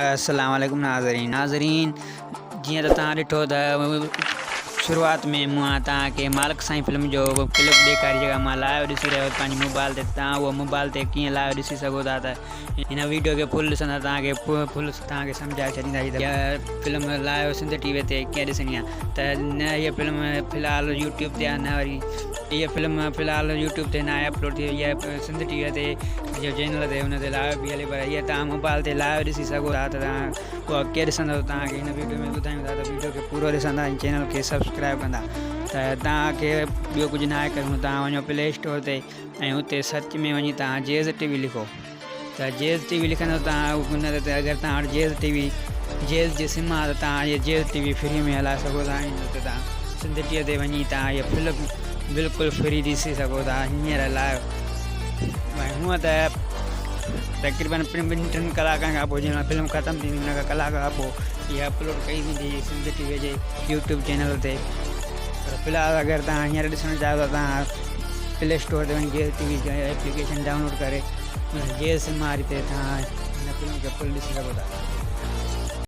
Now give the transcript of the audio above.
السلام عليڪم ناظرين ناظرين جيئن ته توهان ڏٺو ته شروعات ۾ مون توهان کي مالڪ سائين فلم جو ڪلپ ڏيکاري جيڪا مان لائيو ڏسي رهيو هوس پنهنجي موبائل تي توهان اهو موبائل تي ڪيئن لائيو ڏسي سگهو ٿا ته هن ويڊيو کي فل ڏسندا توهان کي فل توهان کي سمجهائي ڇڏينداسين ته فلم لائيو سنڌ ٽي وي تي ڪيئن ڏسڻي آهي ته نه هيء فلم في الحال يوٽيوب تي آهي نه وري هيء فلم في الحال يوٽيوب تي ناهي اپلوڊ ٿي هيء سنڌ ٽي وي تي جو چينل تي ان تي لائيو پئي هلي پر هيء توهان موبائل تي لائيو ڏسي سگهو ٿا ته توهان اها ڪيئن ڏسندو توهان کي هن ويڊيو ۾ ٻڌايون ٿا ته ويڊيو کي پورو ڏسندا ۽ چينل کي سبسڪرائب ڪندا ته توهان کي ٻيو ڪجهه ناهي ڪرڻو توهان وڃو پلي اسٽور تي ۽ اتي سرچ ۾ وڃي توهان جيز ٽي وي لکو ته جيز ٽي وي لکندو تان ان تي اگر تان وٽ جيز ٽي وي جيز جي سم آ ته تان هي جيز ٽي وي فري ۾ هلائي سگهو ٿا ۽ ته تان سنڌ ٽي تي وڃي تان هي فلم بلڪل فري ڏسي سگهو ٿا هينئر لائيو ۽ هونء ته تقريبن ٻن ٽن ڪلاڪن کان پوء جنهن فلم ختم ٿيندي ان کان ڪلاڪ کان پوء اها اپلوڊ ڪئي ويندي سنڌ ٽي وي جي يوٽيوب چينل تي پر في الحال اگر تان هينئر ڏسڻ چاهيو ٿا تان پلي اسٽور تي وڃي جيز ٽي وي جي ايپليڪيشن ڊائونلوڊ ڪري جي سم واري تي توهان هن فلم کي فل ڏسي سگهو ٿا.